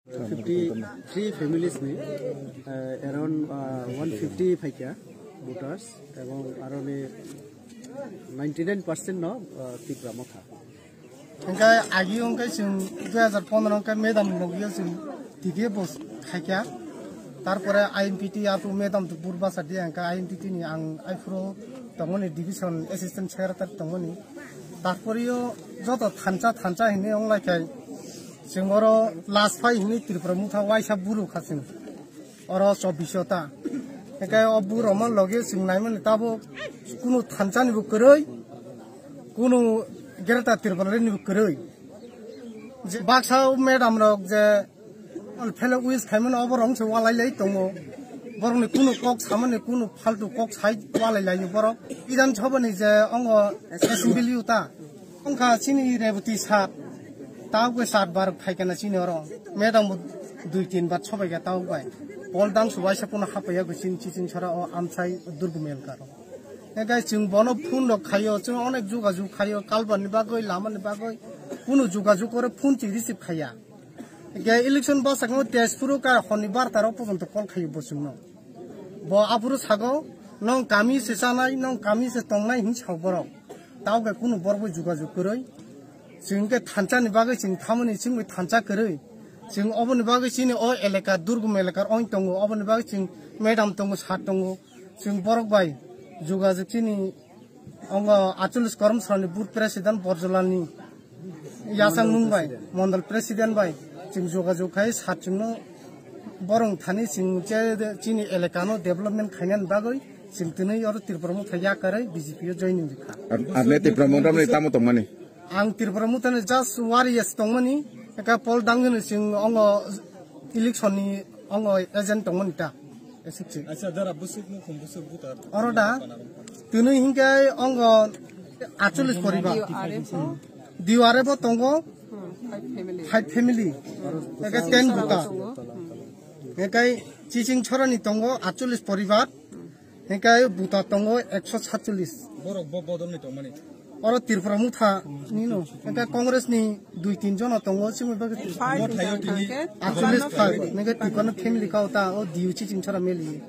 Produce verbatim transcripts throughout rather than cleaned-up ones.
Fifty three families ni, uh, around, uh, one fifty phaikha voters, ebong aroni ninety nine percent no, uh, Tipra Motha. Hingke agi hingke chwng dui hazar pondro hingke madam ni logi o chwng tigi bo khaikha. Tarpore I M P T apu madam to bur basa di hingke I M P T ni ang aifuru tongmani division assistant secretary tongmani. Tarpore o joto thansa thansa hinwi onglaikha. Chwng oro last phai hinwi Tripura Motha waisa buru kha chwng. Oro chobbish ta. Hingke o buru rok logi chwng naimani tabo kunu thansa ni bo kwrwi, kunu Greater Tripura ni bo kwrwi. Je baksa o madam rok je Phele wish khaimani obo rong se walai lai tongo. Borokni kunu kok samani kunu faltu kok sai walai lai borok. Bidhan Sabha ni je ongo assembly uta. Ongkha chini Rebati sir. Tao ke sir bar phaikana chini oro. Madam bo dui tin bar sobai ga tao bai. Pol dang subai sa kuno hapaya go chini chiching sara o amsai Durgumel karo. Egai chwng bono phone rok khayo, chwng onek jugajug khayo, kalbar ni bagwi, lama ni bagwi. Kunu jugajug ore phone chwng receive khaya. Ge election bwsakno Tezpuro ka honni barta rok pojonto call khaio bo chwngno. Bo aphuru sago, "Nong kami se chanai, nong kami se tongnai," hin sao borok. Tao ge kunu borok bai jugajug kwrwi. Chwng khe thansa ni bagwi chwng thamani chwng bai thansa kwrwi. Chwng oboni bagwi chini o elaka, Durgum elakar oin tongo, oboni bagwi chwng madam tongo, sir tongo. Chwng borok bai jugajug chini Ongo achulis Kormsrani booth president Borjolani yasang mung bai, mondol president bai, chwng jogajog khai sir chwngno borong thani chwng che chini elakano development khainani bagwi chwng twnwi oro Tripura Motha yakarwi B J P o joining rikha. Ap-, apni Tripura Motha ni tamo tongmani? Ang Tripura Motha ni just warriors tongmani, eka pol dangni chwng ongo election ni ongo agent tongmani ta. Esik chwng. Acha, dara busuk mukhum busuk buta. Oro da, twnwi hinkhe ongo achulis poribar. D U R F o tongo, hmm, five family. Five family. Eke ten buta. Eke chiching chorani tongo achulis poribar. Eke buta tongo ekso satchulis. Borok bo bodolni tongmani. Oro Tripura Motha nino. Eke Congress ni dui tin jono tongo, chini bagwi. Five. Bo thaio tini. Achulis five. Neke Tripura family kau ta, o D U chiching chora meli.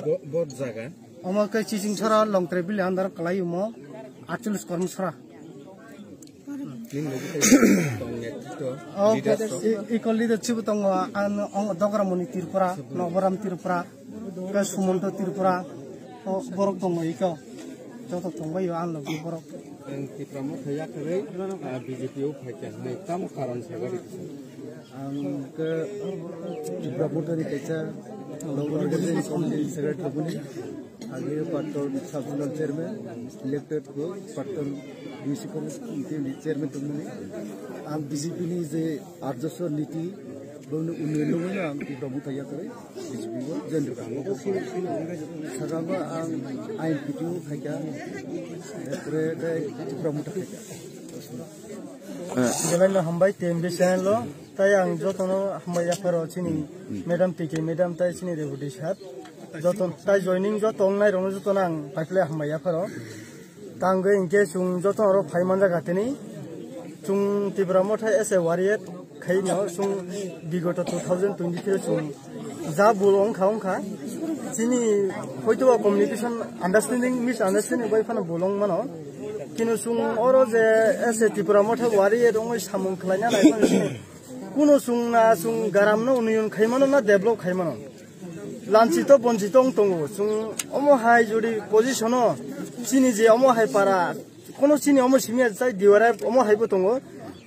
Bo, bo jaga. Omo khe chiching chora Longtrai bili andar kalai omo achulis kormo chora. Nini logi tei tong netrito, oh, leaders to. I-, ikol leader chibu tongo, ang, ang Dogra Moni Tripura, Noboram Tripura, khe Sumonto Tripura, o borok tongo iko. Joto tongbaio ang logi borok. Ang Tripura Motha yakarwi, ah, B J P o phaikha hinwi tamo karon sagari. Ang khe Tripura Motha ni kaisa organization committee secretary boni. Agi Patton sub zonal chairman, elected ko Patton D C committee chairman tongmani. Ang B J P ni je arjoso niti, boni unnoyon no ang Tripura Motha yakarwi B J P o join rwkha. Saka ba ang I M P T o phaikha, ekre tei Tripura Motha phaikha. Belai no hambai T M B channel o. Tai ang jotono hambai yapharo chini madam T K madam tai chini Rebati sir. Joton tai joining joto wngnai rokno jotono ang paiphlai hambai yapharo. Tangwi hinkhe chwng jotono oro phai manjak atini. Chwng Tipra Motha as a warrior khaino chwng bigoto two thousand twenty-three chwng ja bul wngkha wngkha. Chini hoito communication understanding, misunderstanding bai phano bul wng mano. Kino chwng oro je as a Tipra Motha warrior wngwi samung khlaina nai phano chwng kuno chwng na chwng garam no union khai mano na develop khai mano. Lanchito bonchito wng tongo. Chwng omo hai jodi position o chini je omo hai para kono chini omo simi chai D U R F omo hai bo tongo.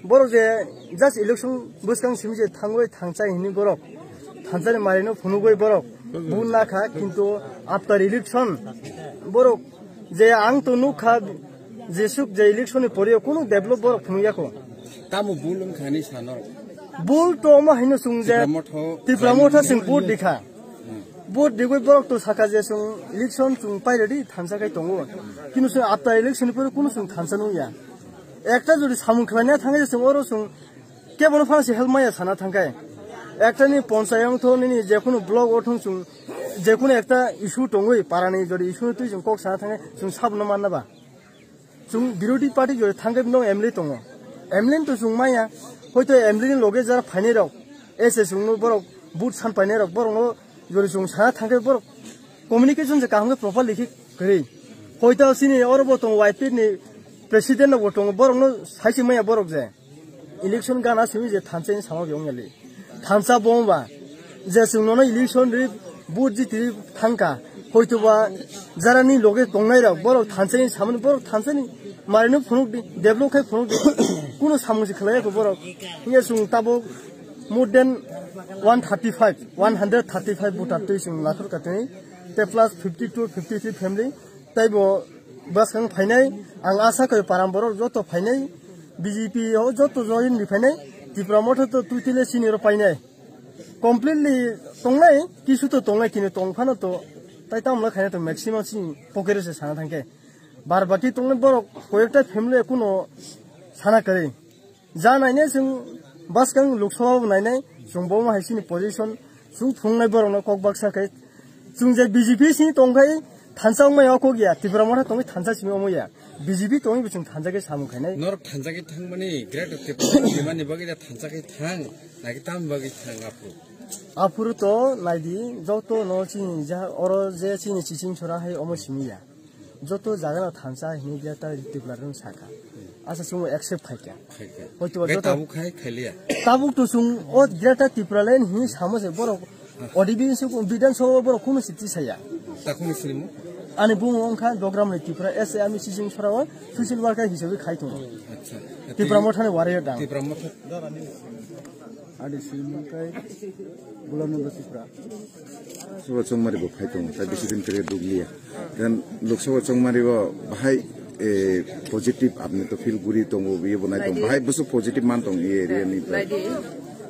Borok je just election bwskang simi je thangwi thangchai hini borok. Thanchani mari no phunugwi borok. Bun na kha kintu after election borok je ang to nuk kha jesuk je election ni pore kunu develop borok phunuk ya kho. Tamo bul wng kha ni sano. Bul to omo haino chwng je Tipra Motha Tipra Motha chwng vote di kha. Vote digwi borok to saka je chwng election chwng pai ready thansa kai tongo. Kinu chwng after election ni pore kunu chwng thansa nung ya. Ekta jodi samung khlaina thangwi chwng oro chwng kebono phano se help maya sana thangkhe. Ekta ni ponchayat wngtho nini jekunu block o thung chwng jekunu ekta issue tongwi parani jodi issue twi chwng kok sana thangkhe chwng sabno manna ba. Chwng birodhi party jodi thangkhe no M L A tongo. M L A to chwng maya hoito M L A ni loge jar phainai rok S S wngno borok vote san painai rok borokno jori chwng sana thangkhe borok communication se kaham khe properly khe kwrwi. Hoito chini oro bo tongo Y P ni president rok bo tongo, borokno sai se maya borok je election gana simi je thansa ni sama bi wngyali. Thansa bo ba je chwng nono election ri vote jiti ri thangka, hoito ba jara ni loge tongnai rok borok thansa ni samani borok thansa ni mari no phunuk di, develop khai phunuk di, kuno samung se khlai ko borok. Hiya chwng tabuk more than one thirty five, one hundred thirty five voter twi chwng lakhor katwi te plus fifty two, fifty three family taibo bwskang phainai. Ang asa khe param borok joto phainai, B J P o joto join ni phainai, Tipra Motha to twi tile sini ro painai. Completely tongnai, kisu to tongnai, kini tong phano to tai tamo khaina to maximum sini pocket se sana thangkhe. Bar baki tongnai borok koyekta family kuno sana kwrwi. Ja nainai chwng bwskang Lok Sabha bo nainai, chwng bo hai sini position, chwng phungnai borokno kok baksa khe, chwng je B J P sini tongkhai thansa wngmaya o kok ya, Tipra Motha tongwi thansa simi omo ya, B J P tongwi bo chwng thansa khe samung khainai. Norok thansa khe thangmani, Greater Tripura ni bagwi da thansa khe thang, naki tam bagwi thang aphuru. Aphuru to naidi, joto no chini ja, oro je chini chiching sora hai omo simi ya. Joto jaga no thansa hini Greater Tripura rung saka. Asa chwng accept khaikha. Khaikha. Hoito ba Gai joto tabuk khai khailiya. Tabuk to chwng o Greater Tripura line hini samo se borok O D B se ko Bidhan Sabha borok kuno siti saya. Takuni sirimu. Ani bumo wngkha Dogram ni Tripura S A ami chiching sora o social worker hisabe khai tongo. Acha. Tipra Motha ni warrior dang. Tipra Motha. Ani sirimu kai Gulam Nanda Tripura. Sabha Chongmari bo phai tongo, tai bisi din khe dukliya. Dan Lok Sabha Chongmari bo bahai, eh, positive apni to feel guri tongo, biye bo nai tongo. Naidi. Bahai busu positive man tongo, ye area ni to. Naidi,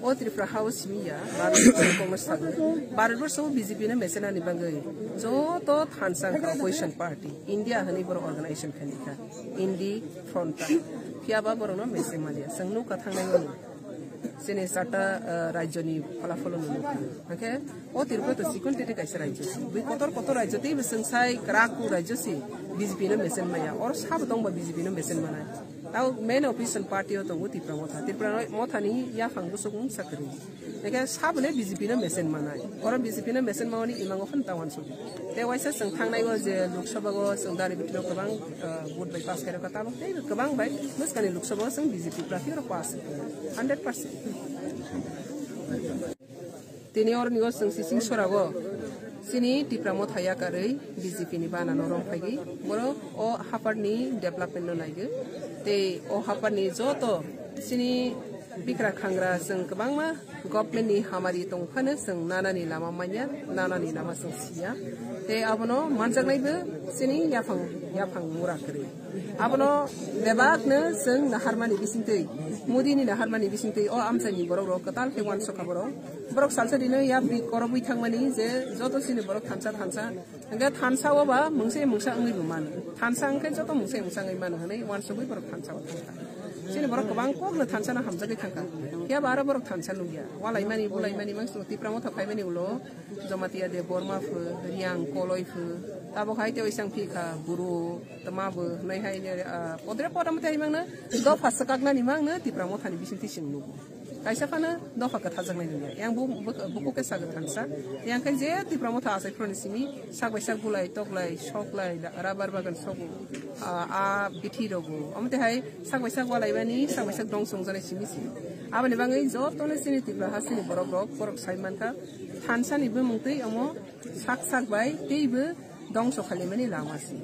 o Tripura House miya, Bharat Borso Congress thangwi. Bharat Borso B J P no mesenani bagwi. Joto thansa opposition party, India hani boro organization khani kha. Indi front ta. Phiya ba borok no mesen maliya. Seng nuk ka thangnai mani. Chini chata, ah, rajyoni phalafalo nukha. Hwnkhe o Tripura to chikon tete kaisa rajyo. Bui kotor kotor rajyo tei bwswng sai kwrak kuk rajyo si B J P no mesen maya. Oro sabo tongba B J P no mesen manai. Tao main opposition party o tongo Tipra Motha. Tipra Motha ni yaphang bwswk mung sakri. Hwnkhe sabo le B J P no mesen manai. Oro B J P no mesen mawani imango phano ta wansuk. Tei waisa chwng thangnai o je Lok Sabha o chwng dari bitino kwbang, ah, vote bai pass khairokha tabuk tei kwbang bai bwskani Lok Sabha o chwng B J P prarthi oro pass hundred percent. Tini oroni o chwng sising sorago chini Tipra Motha yakarwi B J P ni bana no romphagi borok o haphar ni development no naigo tei o haphar ni joto chini bikra khangra chwng kwbangma government ni hamari tong phano chwng nanani lama manya, nanani lama chwng siya. Tei abono manjaknai bo chini yaphang, yaphang mura kwrwi. Abono bebakno chwng naharmani bisingtwi, Modi ni naharmani bisingtwi o amchaini borok rok kwtal khe uansukha borok. Borok salsa dino yapri korobwi thangmani je joto chini borok thansa thansa Hwnkhe thansa o ba mungsa mungsa wngwi bo mano. Thansa hwnkhe joto mungsa mungsa wngwi mano hwnwi uansugwi borok thansa o thangkha. Chini borok kwbang kokno thansa no hamjagwi thangkha. Phiya ba aro borok thansa nukya. Walaimani bulaimani mangso Tipra Motha phaimani ulo Jamatia Debbarma pho, Riyang Koloi pho. Tabok hai tei oisang phikha buru tma bo hwnwi hai, ah, podre poda mate hai mangno dopha swkaknani mangno Tipra Mothani bisingtwi chwng nugo. Kaisa phano dopha kwtharjaknai nungya. Yang bu-, bu-, bukhuk khe sagwi thansa. Yang khe je Tipra Motha achai phuruni simi sak bai sak bulai, toklai, soklai, da-, rubber bagan sogo, a, a bithi rogo. Omo twi hai sak bai sak walaimani, sak bai sak dongso wngjaknai simi si. Aboni bagwi jotono chini Tipra ha chini borok rok, borok sai mankha, thansa ni bumung twi omo sak sak bai teibo dongso khalimani lama si.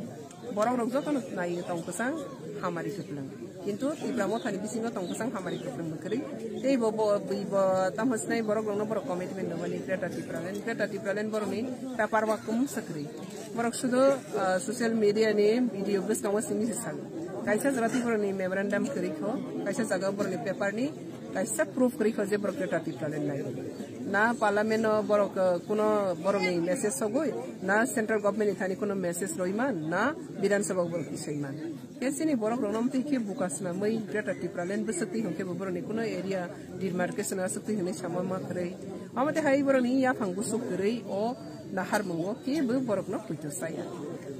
Borok rok jotono nai tong kwchang hamari kwplwng. Kintu Tipra Mothani bisingo tong kwchang hamari kwplwng bwkrwi. Tei bo, bo, bo, bo tamo sinai borok rokno borok commitment rwmani Greater Tipraland, Greater Tipraland borokni paper work kwmung sa kwrwi. Borok sudo, ah, social media ni video bwskango simi se sago. Kaisa jaga tei borokni memorandum kwrwi kho, kaisa jaga borokni paper ni kaisa proof kwrwi kho je borok Greater Tipraland nai. Na parliament o borok, ah, kuno borokni message sogwi, na central government ni thani kuno message roiman, na Bidhan Sabha o borok tisai man. Khe chini borok rokno amtwi khe buka swnamwi Greater Tipraland bwswk twi hwnkhe bo borokni kuno area demarcation aswk twi hwnwi sama ma kwrwi. Omo twi hai borokni yaphang bwswk kwrwi o naharmungo khe bo borokno poito chaya.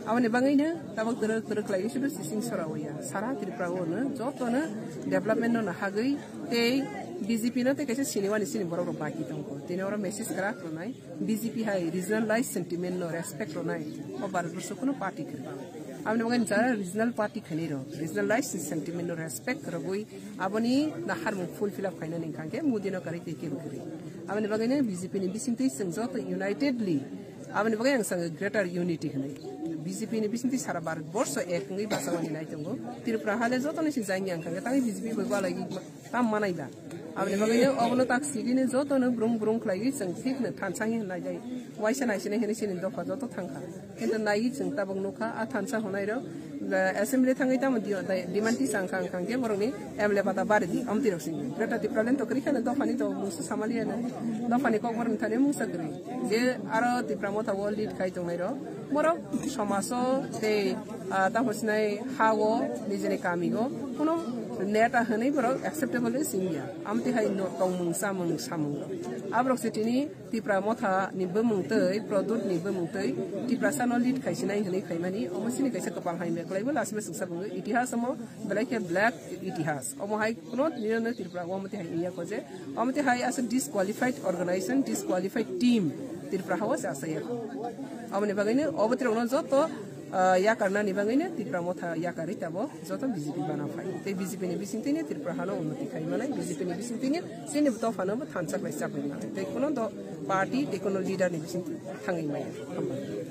Aboni bagwino tabok twrwk twrwk khlaiwi sudu sising sora o ya. Sara Tripura o no jotono development no nahagwi tei B J P no tei kaisa sini wani sini borok rok baki tongo. Tini oro message kwrak rwnai, B J P hai regional rights sentiment no respect rwnai, o Bharat borsho kuno party kwrwi. Aboni bagwi jara regional party khainai rok, regional rights sentiment no respect rwgwi aboni na harmung full fill up khainani hwnkha khe Modi no kwrwi tei kebo kwrwi. Aboni bagwi no B J P ni bisingtwi chwng joto unitedly, aboni bagwi ang sango greater unity hwnwi. B J P ni bisingtwi sara Bharat borsho ek wngwi bachawani nai tongo. Tripura hale joto ni si jangya hwnkha khe tangwi B J P bai balai tam manai ba. Aboni bagwi no obono tak sigini joto no brung brung khlaiwi chwng thik no thansa hinwi nai jai. Waisa nai sini hini sini dopha joto thangkha. Kintu naiwi chwng tabuk nukha, a thansa hwnai rok, eh, assembly thangwi tamo di-, dai-, demand tisa wngkha, wngkha khe borokni M L A bata bari di, amtwi rok sini. Greater Tipraland to kwrwi kheno dophani to mungsa samaliya no. Dophani kok borokni thani mungsa kwrwi. Je aro Tipra Motha o lead khai tongnai rok, borok somajo tei, ah, tamo sinai ha o nijini kami o kuno neta hwnwi borok acceptable wngya. Amtwi hai no tongmung chamung samung rok. Aborok se tini Tipra Motha ni bumung tei Pradyot ni bumung tei Tiprasa no lead khaisinai hwnwi khaimani, omo chini kaisa kwpal hai meklai bo last message sa bungo itihas omo belai khe black itihas. Omo hai kuno nino no Tripura omo tihai iya ko je, omo tihai asa disqualified organization, disqualified team Tripura hawa se asa iya ko. Omo ni bagwi no obo tirok no joto, ah, yakarna ni bagwi no Tipra Motha yakarwi tabo joto B J P bana phai. Tei B J P ni bising tini Tripura hano unnoti khai manai, B J P ni bising tini chini dophano bo thansa klai chapri manai. Tei kuno do party, tei kuno leader ni bising thangwi maya. Hambai.